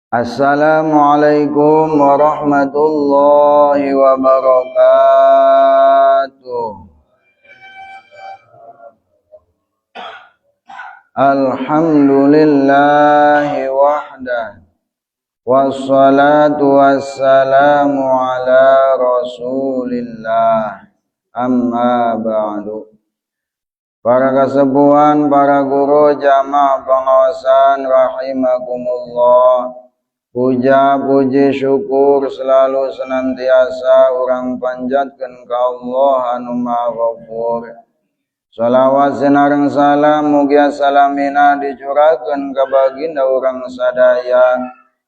Assalamualaikum warahmatullahi wabarakatuh. Alhamdulillahi wahdah, wassalatu wassalamu ala rasulillah. Amma ba'du. Para kasepuhan, para guru, jamaah pengawasan rahimakumullah. Puja puji syukur selalu senantiasa urang panjatkeun ka Allah anu Maha Ghafur. Salawat sinareng salam mugia salamina dicurahkeun ka baginda urang sadaya,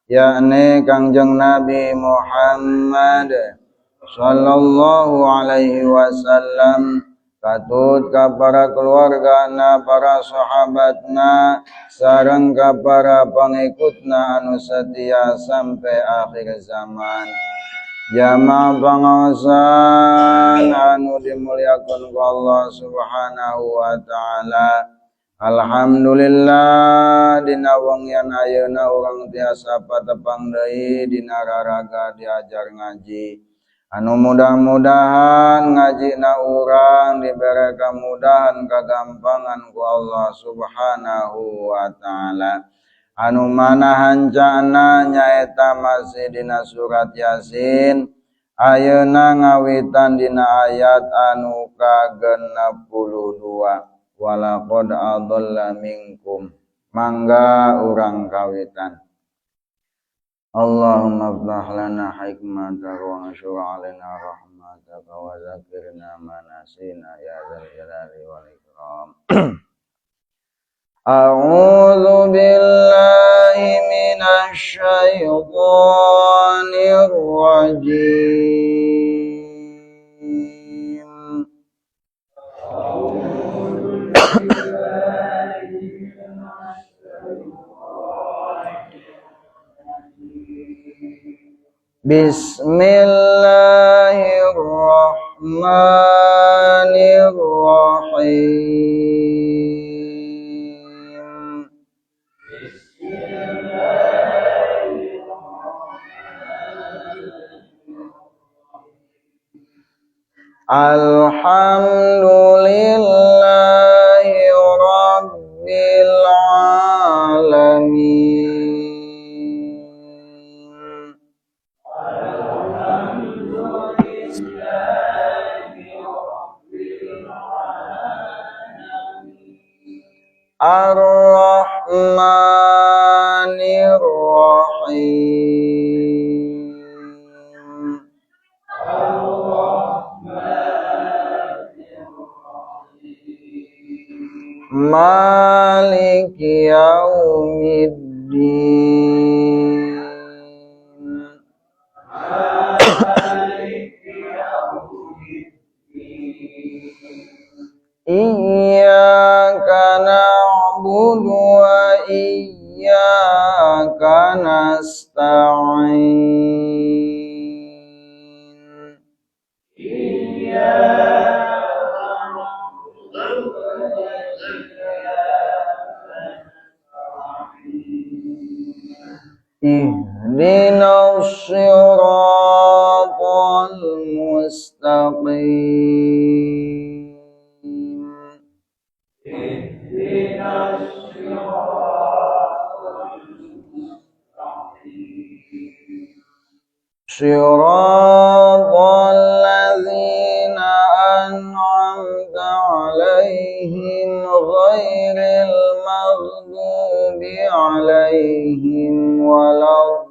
yakni Kangjeng Nabi Muhammad sallallahu alaihi wasallam, katut ka para keluargana, para sahabatna, sareng ka para pengikutna anu setia sampai akhir zaman. Jamaah pengawasan anu dimuliakan ku Allah Subhanahu wa taala. Alhamdulillah, dina wengian ayeuna urang tiasa patepang deui dina raraga diajar ngaji. Anu mudah-mudahan ngajina urang dibere kemudahan kagampangan ku Allah Subhanahu wa taala. Anu mana hancana nyaeta masih dina surat Yasin, ayeuna ngawitan dina ayat anu ka-62, walaqad adalla minkum. Mangga urang kawitan. Allahumma aftah lana hikmataka wa anshur alaina rahmataka wa zakirna ma nasina ya dzal jalali wal ikram. A'udzu billahi minasy syaithanir rajim. Bismillahirrahmanirrahim. Alhamdulillahi rabbil alamin. Ar-Rahmanir Rahim. Maliki yaumiddin. Iyyaka na'budu wa iyyaka nasta'in. Ihdinas siratal mustaqim. Siratal ladzina an'amta 'alaihim ghairil maghdubi 'alaihim waladdallin.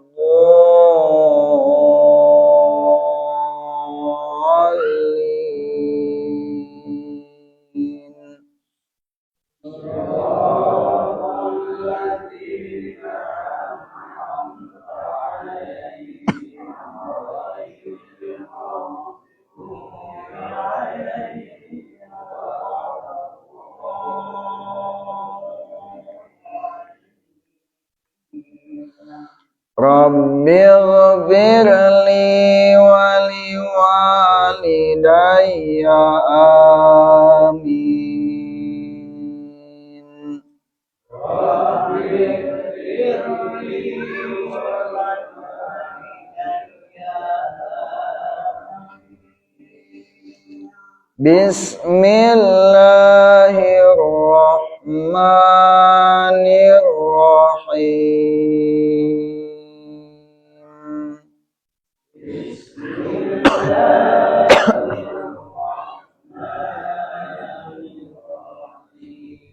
Rabbighfir li wa liwalidayya amin. Rabbighfir li wa Bismillahirrahmanirrahim. Bismillahirrahmanirrahim.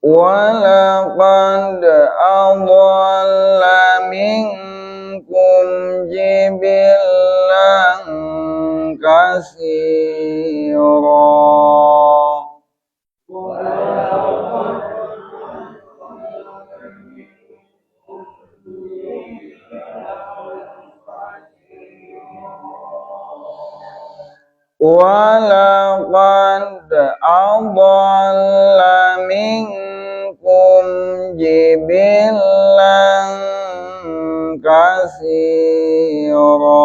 Walaqad adalla minkum jibillan katsira. Walaqad adalla minkum jibillan katsira.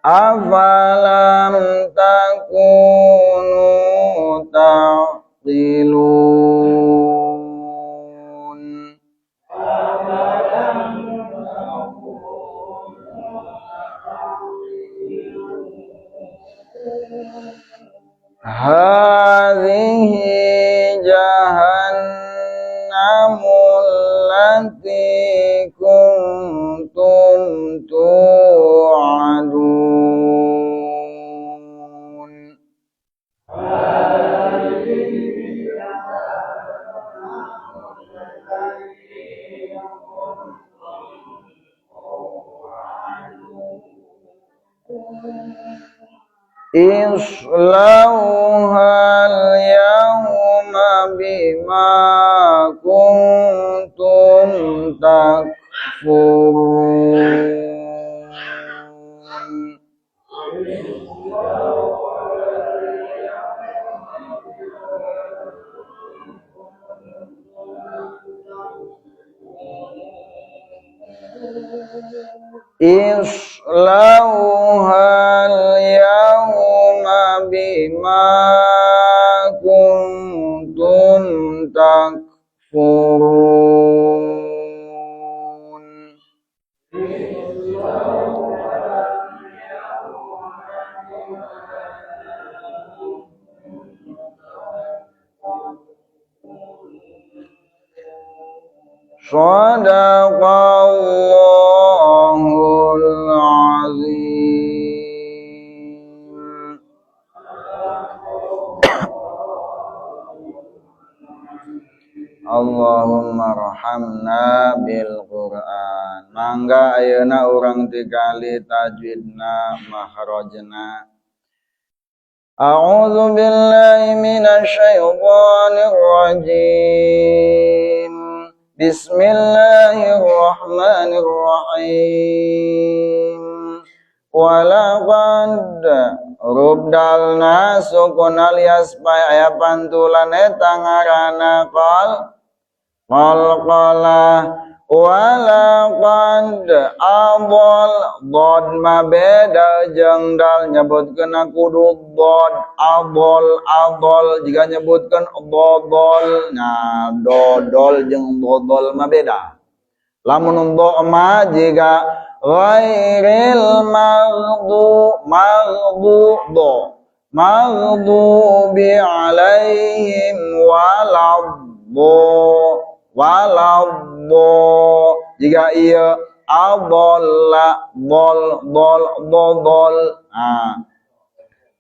Afalam takunu ta'qilun. Hadhihi jahannamu allati kuntum tu'adun. Islauha al-yawma bima kuntum takfurun. Islauha al-yawma bima kuntum takfurun. Shadaqallahul azim. Allahumma rahamna bil Qur'an. Mangga ayeuna urang tikali tajwidna makhrajna. A'udzu billahi minasyaitonir rajim. Bismillahirrahmanirrahim. Walaqad rubdalna sukun alias pay aya pantulan eta ngaranna qal qalqala. Walaqad adol dod ma beda jeung dal nyebutkeun kudu dod adol adol jika nyebutkeun dodol. Nah dodol jeung dodol ma beda. Lamun do ma jika ghairil maghdu maghdu do maghdubi alaihim waladdo waladdo jika iya adalla dol dol dodol. Nah,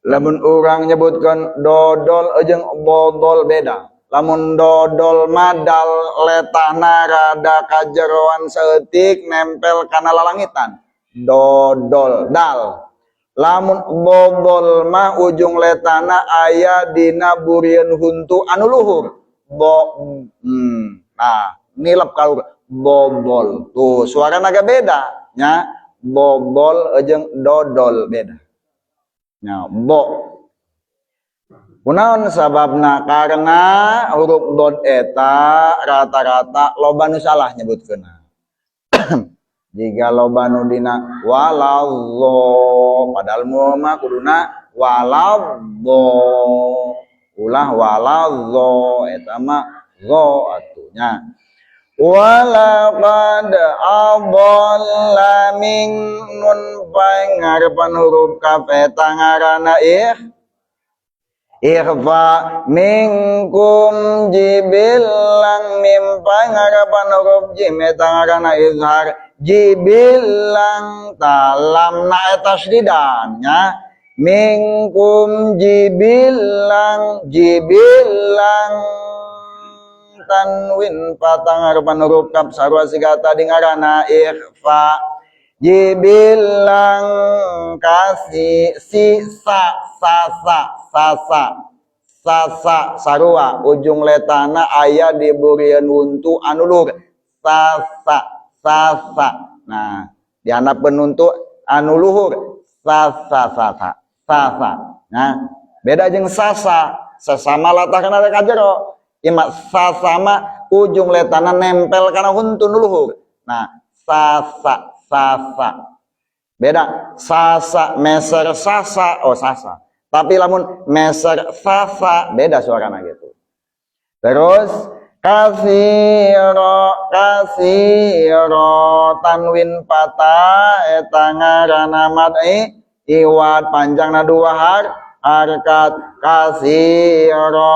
lamun urang nyebutkan dodol jeung dodol beda. Lamun dodol madal letahna rada kajeroan saeutik nempel kana lalangitan dodol dal. Lamun dodol mah ujung letahna aya dina burieun huntu anu luhur bo. Nah, nilep kalau bobol. Tuh, suara naga beda, nya. Bobol jeung dodol beda. Nya, bo. Kunaon sababna? Karena huruf dod eta rata-rata loba nu salah nyebutkeunna. Jika loba nu dina walallo, padahal mah kuduna waladdo. Ulah waladho, eta mah dho atuh nya. Walaqad adalla min nun pangarepan huruf kaf, eta ngaranna ikhfa. Minkum jibillan, mim pangarepan huruf jim, eta ngaranna izhar. Jibillan, tah lamna eta tasdidan nya. Minkum jibillan, jibillan. Tanwin patah ngarepan huruf kaf, sarua siga tadi, ngaranna ikhfa. Jibillan kasi si sa sa sa sa sa sa sa, sarua ujung letana aya di burian huntu anu luhur. Sa sa sa sa. Nah, di handapeun huntu anu luhur, sa sa sa sa sa sa. Nah, beda jeung sasa, sesama latahna ka jero. Ima sasama ujung letana nempel kana huntu nu luhur. Nah, sa sa sa sa beda. Sasa meser sasa, oh sasa, tapi lamun meser sasa beda suarana gitu. Terus kasiro, kasiro. Tanwin patah, eta ngaranna mad iwad, panjangna dua harkat. Kasiro.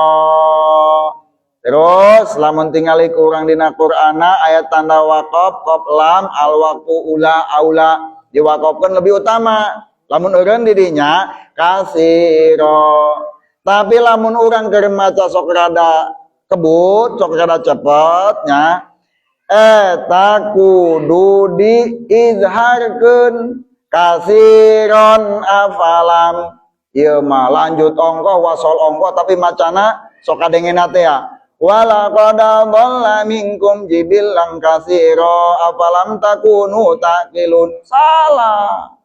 Terus lamun tingali kurang dina Qur'ana ayat tanda waqaf qaf lam, al waqfu ula aula, diwaqafkeun lebih utama. Lamun eureun di dinya kasiro. Tapi lamun urang keur maca sok rada kebut, sok rada cepet nya, eta kudu diizharkeun. Kasiron afalam. Ieu mah lanjut ongkoh, wasol ongkoh, tapi macana sok kadengena teh ya. Walaqad dhalla minkum jibillan katsira afalam takunu taqilun. Salah.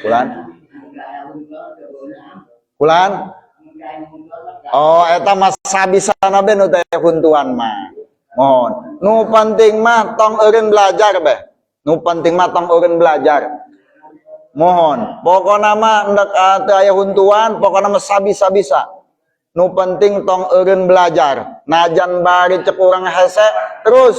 Bulan? Bulan? Oh, eta mah sabisana be nu teh huntuan mah. Mohon. Nu penting mah tong eureun belajar beh. Nu penting mah tong eureun belajar. Mohon. Pokona mah endek teu aya huntuan, pokona mah sabisa-bisa. Nu penting tong eureun belajar. Najan bari cek urang hese terus.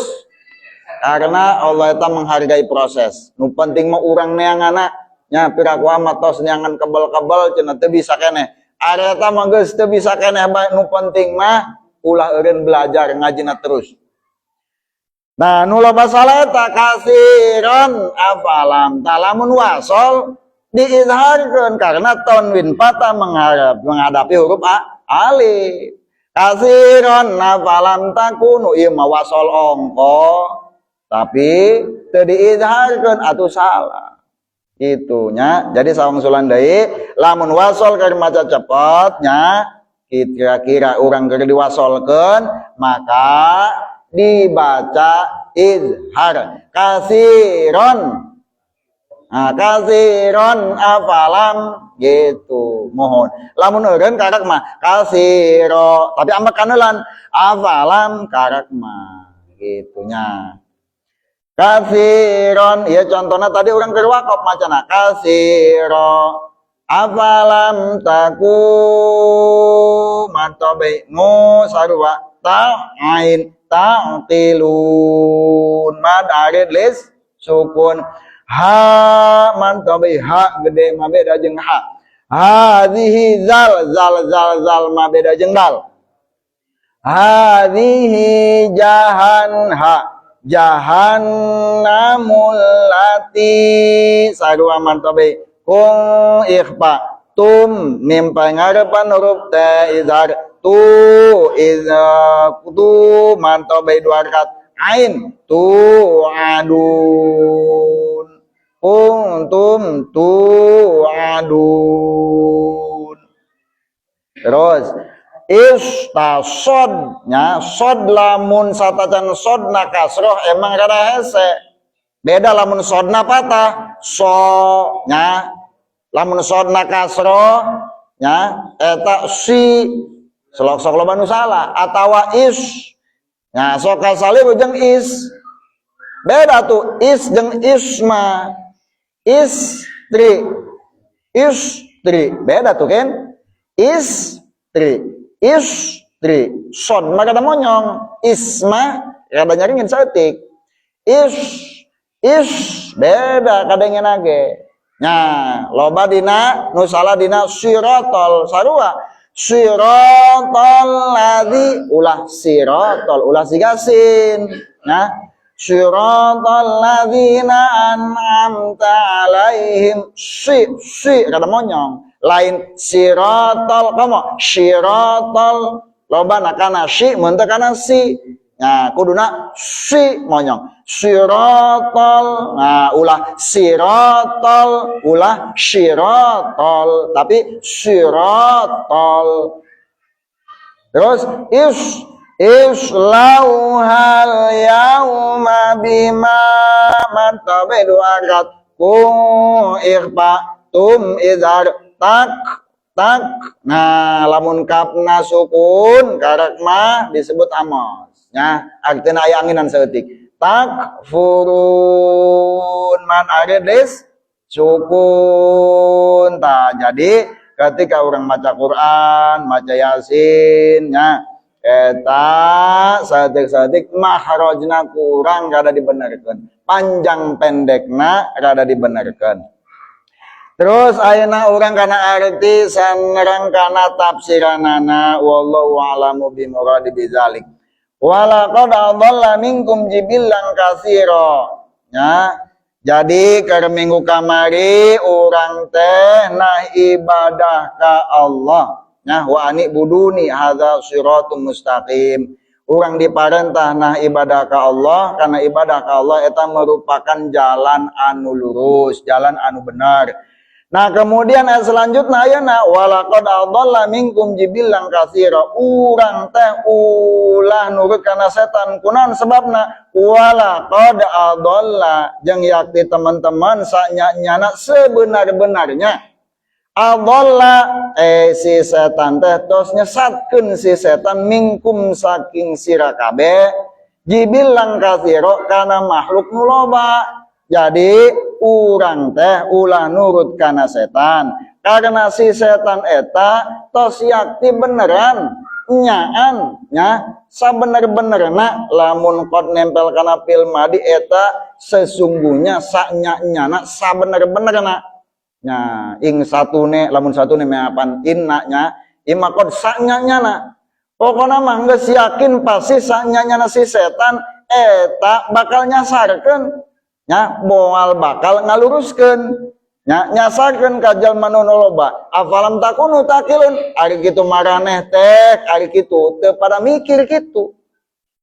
Karena Allah eta menghargai proses. Nu penting mah urang neangana nya. Piraku amat tos neangan kebel-kebel cenah teu bisa keneh. Ari eta mah geus teu bisa keneh bae, nu penting mah ulah eureun belajar, ngajina terus. Nah, nu loba salah eta kasiron afalam. Tah, lamun wasol diizharkeun karena tanwin patah menghadapi huruf a, alif. Kasiron afalam takunu, ieu mah wasol ongko tapi teu diizharkeun atuh salah. Itunya. Jadi sawangsulan deui, lamun wasol keur maca cepet nya, kira-kira urang keur diwasolkeun maka dibaca izhar. Kasiron. Nah, kasiron afalam gitu. Mohon. Lamun eureun karak mah kasiro, tapi ambek kanelan afalam karak mah gitunya. Kasiron, ya contohnya tadi orang keur wakop macana kasiro afalam taku matobe nu sarua ta ain ta'qilun, mad arid lis sukun. Ha mantobe, ha gede mah beda jeung ha. Hadhihi zal zal zal zal mah beda jeung dal. Hadhihi jahan ha jahannamul lati sarua mantobe kung ikhfa. Tum mim pangarepan huruf t izhar. Tu iza tu mantobe dua harkat. Ain tu adun, kuntum tu adun. Terus istasod nya, sod lamun satacan sodna kasroh emang rada hese. Beda lamun sodna patah, so nya. Lamun sodna kasroh nya, eta si selok sok loba nu salah atawa is nya, sok kasali jeung is. Beda tuh is jeung isma. Istri, istri beda tuh kan. Is Tri, istri. Sod mah rada monyong, isma rada nyaringin saeutik. Is, is beda kadangena ge. Nah, loba dina nu salah dina sirotol, sarua sirotol ladzi, ulah sirotol, ulah sigasin. Nah, sirotol ladzina an'amta alaihim, si si rada monyong, lain sirotol komo sirotol, loba na kana si mun teu kana si. Nah, kuduna si monyong, sirotol. Nah, ulah sirotol, ulah sirotol, tapi sirotol. Terus is, islauhal yauma bima mantabe dua rakaat ku ikhfa tum izhar tak tak. Nah, lamun kapna sukun karak mah disebut amos nya, artinya aya anginan saeutik. Tak furun man aridis sukun. Ta, jadi ketika orang maca Quran, maca Yasin nya, eta saeutik-saeutik makhrajna kurang rada dibenerkeun, panjang pendekna rada dibenerkeun. Terus ayeuna urang kana arti sareng kana tafsiranana, wallahu a'lamu bimuradi bizalik. Walaqad adalla minkum jibillan katsira. Ya. Jadi keur minggu kamari urang teh nah ibadah ka Allah. Nah, wa ani'buduni hadza siratum mustaqim. Urang diparentah nah ibadah ka Allah karena ibadah ka Allah eta merupakan jalan anu lurus, jalan anu benar. Nah, kemudian ayat selanjutnya ayeuna walaqad adalla minkum jibillan katsira. Urang teh ulah nurut kana setan, kunaon sebabna? Walaqad adalla, jeung yakti teman-teman sanya-nyana sebenar-benarnya adalla si setan teh tos nyesatkeun si setan minkum saking sira kabeh jibillan katsira kana makhluk nu loba. Jadi urang teh ulah nurut kana setan karena si setan eta tos yakti beneran nyaan nya sabener-benerna, lamun qad nempel kana fi'il madi eta sesungguhnya, saknya nyana sabener-benerna nya, ing satune, lamun satune meapan inna nya ima qad saknya nyana. Pokoknya mah geus yakin pasti saknya nyana si setan eta bakal nyasarkeun nya, moal bakal ngaluruskeun nya, nyasarkeun ka jalma nu loba. Afalam takunu taqilun, ari kitu maraneh teh, ari kitu teu pada mikir kitu?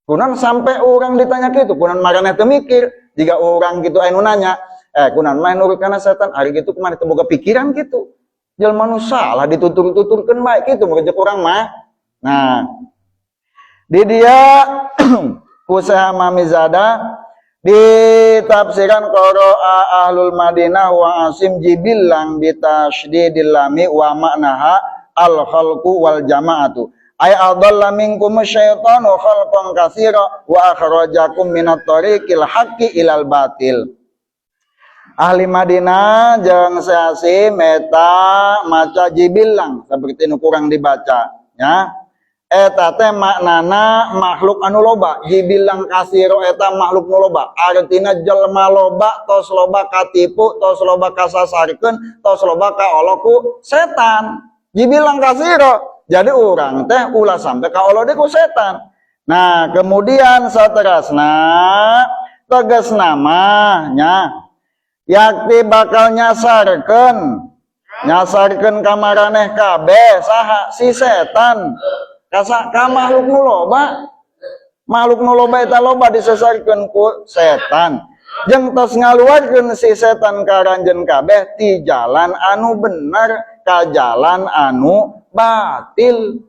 Kunaon sampai orang ditanya kitu, kunaon maraneh teu mikir? Jika orang gitu anu nanya, kunaon mah nurut kana setan, ari kitu kumaha teu boga pikiran kitu? Jalma nu salah ditutur-tuturkeun bae kitu merejek urang mah. Nah, di dia ku Syekh Mamizada ditafsirkan qara'a ahlul Madinah wa Asim jibillan bitasydidil lami wa ma'naha al khalqu wal jama'atu, ay adalla minkum syaitanu khalqan katsira wa akhrajakum minat tariqil haqqi ilal batil. Ahli Madinah jeung Asim eta maca jibillan seperti nu kurang dibaca ya, eta teh maknana makhluk anu loba. Jibillan katsiro eta makhluk nu loba, artina jelema loba tos loba katipu, tos loba kasasarkeun, tos loba kaolo ku setan. Jibillan katsiro, jadi urang teh ulah sampai kaolo ku setan. Nah, kemudian saterasna tegas namanya yakti bakal nyasarkeun, nyasarkeun ka maraneh kabeh saha si setan kasa ka makhluk nu loba. Makhluk nu loba eta loba disesarkeun ku setan, jeung tos ngaluarkeun si setan ka ranjeun kabeh ti jalan anu bener ka jalan anu batil.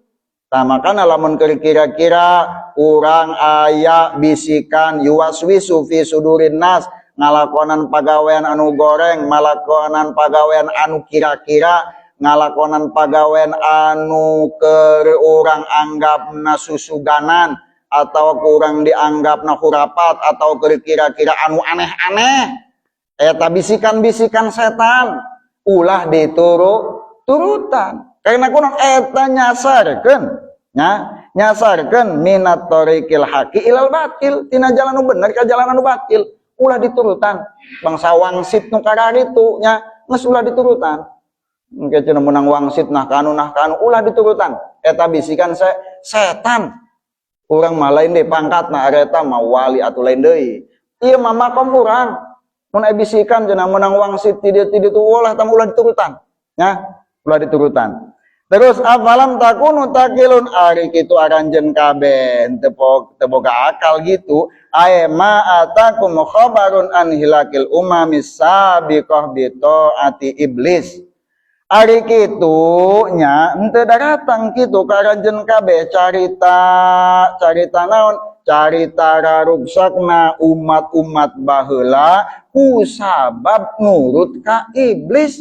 Tah, makana lamun keur kira-kira urang aya bisikan yuwaswisu fi sudurin nas, ngalakonan pagawean anu goreng, malakonan pagawean anu kira-kira, ngalakonan pagawean anu keur urang anggapna susuganan atau kurang dianggapna khurafat atau keur kira-kira anu aneh-aneh, eta bisikan-bisikan setan, ulah dituru turutan. Karena kunaon? Eta nyasarkeun nya, nyasarkeun minat thoriqil haqqi ilal batil, tina jalan nu bener ka jalan anu batil. Ulah diturutan bangsa wangsit nu kararitu nya, geus ulah diturutan. Engke cenah menang wangsit, nah kanu, nah kanu, ulah diturutan. Eta bisikan setan. Urang mah lain deui pangkatna, eta mah wali atuh, lain deui. Ieu mah makom urang. Mun aya bisikan cenah menang wangsit ti dieu ti ditu, ulah tam, ulah diturutan nya, ulah diturutan. Terus afalam takunu ta'qilun, ari kitu aranjeun kabeh teu teu boga akal gitu? Ay ma atakum khabarun an hilakil umamis sabiqah bi taati iblis. Ari kitu nya, henteu daratang kitu ka aranjeun kabeh carita? Carita naon? Carita raruksakna umat-umat baheula ku sabab nurut ka iblis.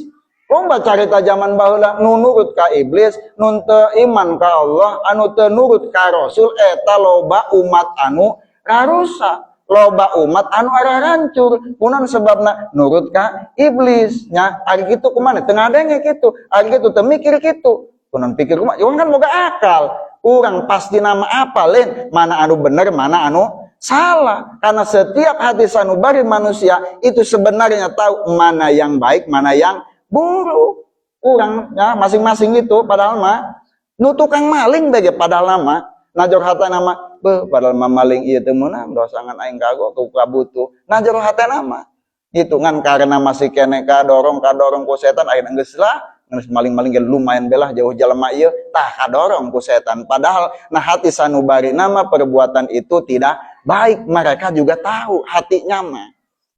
Loba carita zaman baheula nu nurut ka iblis, nu teu iman ka Allah, anu teu nurut ka Rasul, eta loba umat anu rarusak, loba umat anu ararancur. Kunaon sebabna? Nurut ka iblis nya. Ari kitu kumaha teu ngadenge kitu? Ari kitu teu mikir kitu? Kunaon pikir kumaha? Urang kan boga akal. Urang pasti nama apa lain, mana anu bener, mana anu salah. Karena setiap hati sanubari manusia itu sebenarnya tahu mana yang baik, mana yang buruk. Urang ya masing-masing itu, padahal mah nu tukang maling bege, padahal mah najor hatena mah, beuh, padahal mah maling ieu teu meunang dosa, ngan aing kagok ku kabutuh. Najor hatena mah itu, ngan karena masih kene kadorong kadorong ku setan, ayeuna geus lah, geus maling-maling ge lumayan belah jauh jelema ieu, tah kadorong ku setan. Padahal nah hati sanubari nama perbuatan itu tidak baik, mereka juga tahu hatinya mah.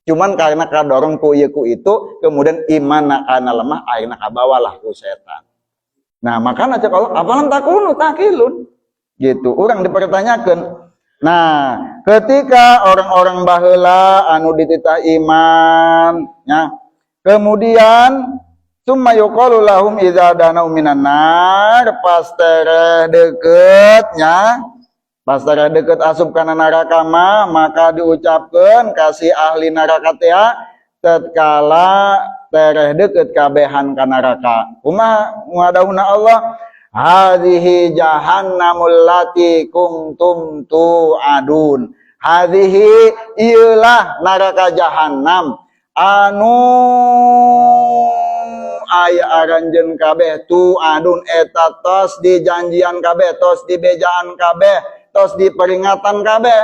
Cuman karena kadorong ku ieu ku itu, kemudian iman kana lemah, akhirnya kabawalah ku setan. Nah, makanya cek Allah, afalam takunu ta'qilun gitu. Orang dipertanyakan. Nah, ketika orang-orang baheula anu dititah iman ya, kemudian summa yuqalu lahum idza danau minan nar, pas tereh deketnya, pas tereh deket asup kana neraka mah, maka diucapkeun ka si ahli neraka teh tatkala tereh deket kabehan ka neraka. Kumaha ngadahuna Allah? Hadhihi jahannamul lati kuntum tu'adun. Hadhihi, ieulah neraka jahannam anu aya aranjeun kabeh, tu'adun, eta tos dijanjian kabeh, tos dibejaan kabeh, tos diperingatan kabeh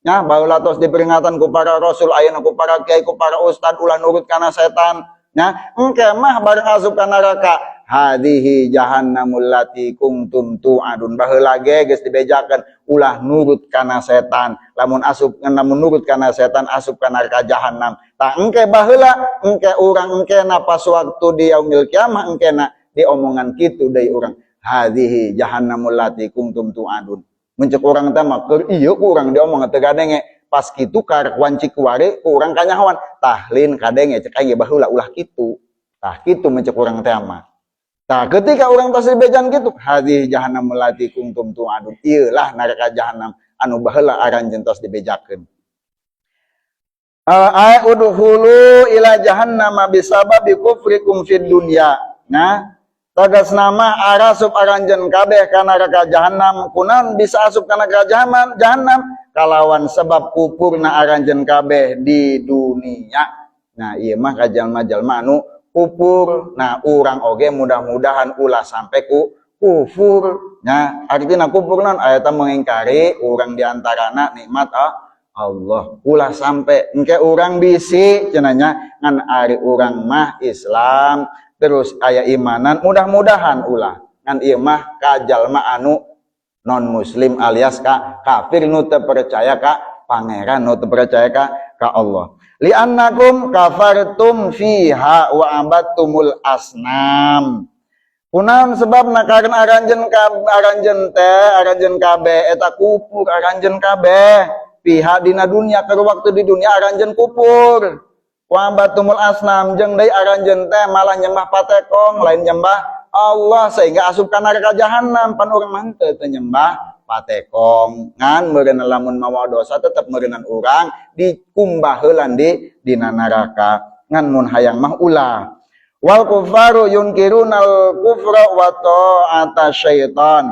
ya. Baheula tos diperingatan ku para rasul, ayeuna ku para kiai, ku para ustad, ulah nurut kana setan ya. Engke mah bareng asup ka neraka, hadhihi jahannamul lati kuntum tu'adun. Baheula ge geus dibejakeun ulah nurut kana setan, lamun asup, lamun nurut kana setan asup ka neraka jahannam. Tah, engke baheula, engke urang engke na pas waktu di yaumil kiamah, engke na diomongan kitu deui urang, hadhihi jahannamul lati kuntum tu'adun. Mun cek urang teh mah keur ieu ku urang diomong teu kadenge, pas kitu karek wanci kuari ku urang kanyahoan, tah lin kadenge cek aing ge baheula ulah kitu. Tah, kitu mun cek urang teh mah. Tah, ketika urang tos dibejan kitu, hadhihi jahannamul lati kuntum tu'adun, ieu lah neraka jahannam anu baheula aranjeun tos dibejakeun. Ay udkhulu ila jahannama bisababi kufrikum fid dunya. Nah, tegas nama arasup aranjeun kabeh ka neraka jahannam. Kunaon bisa asup ka neraka jahannam? Jahannam kalawan sebab kufurna aranjeun kabeh di dunia. Nah, ieu mah ka jalma-jalma anu kufur. Nah, urang oge mudah-mudahan ulah sampai ku kufur. Nah, artinya kufur naon? Ayatna mengingkari urang diantarana nikmat Allah. Ulah sampai engke urang bisi cenanya, ngan ari urang mah Islam terus aya imanan, mudah-mudahan ulah. Ngan ieu mah ka jalma anu non muslim alias ka kafir, nu teu percaya ka pangeran, nu teu percaya ka Allah. Li'annakum kafartum fiha wa abattumul asnam. Kunaon sebabna? Karena aranjeun ka aranjeun teh, aranjeun kabeh eta kufur aranjeun kabeh, fiha dina dunia, keur waktu di dunia aranjeun kufur. Wa abattumul asnam, jeung deui aranjeun teh malah nyembah patekong, lain nyembah Allah, sehingga asup ka neraka jahanam. Pan urang mah teu nyembah patekong, ngan meureun lamun mawa dosa tetep meureunnan urang dikumbah heulan di dina neraka. Ngan mun hayang mah ulah. Wal kufaru yunkirunal kufra wa ta'ata syaitan.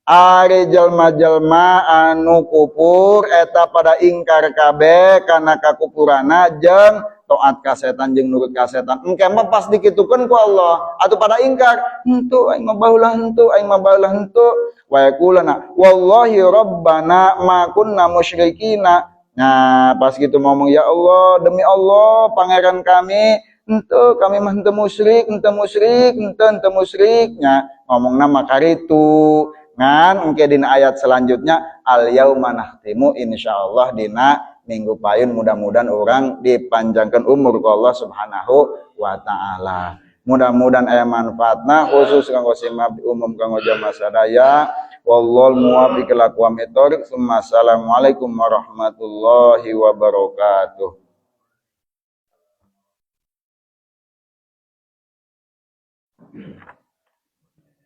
Ari jelma-jelma anu kufur eta pada ingkar kabeh kana kakufurana jeung taat ka setan, jeung nurut ka setan. Engke mah pas dikitukeun ku Allah atuh pada ingkar, "Henteu, aing mah baheula henteu, aing mah baheula henteu." Wa yaquluna wallahi rabbana ma kunna musyrikina. Nah, pas gitu ngomong, "Ya Allah, demi Allah pangeran kami, henteu, kami mah henteu musyrik, henteu musyrik, henteu, henteu musyrik." Nya ngomongna mah karitu. Ngan engke dina ayat selanjutnya, al yauma nakhtimu, insyaallah dina minggu payun mudah-mudahan orang dipanjangkan umur ku Allah Subhanahu wa taala. Mudah-mudahan aya manfaatna, khusus kanggo simap, umum kanggo jamaah sadaya. Wallahul muwaffiq ila aqwamit thoriq. Assalamualaikum warahmatullahi wabarakatuh.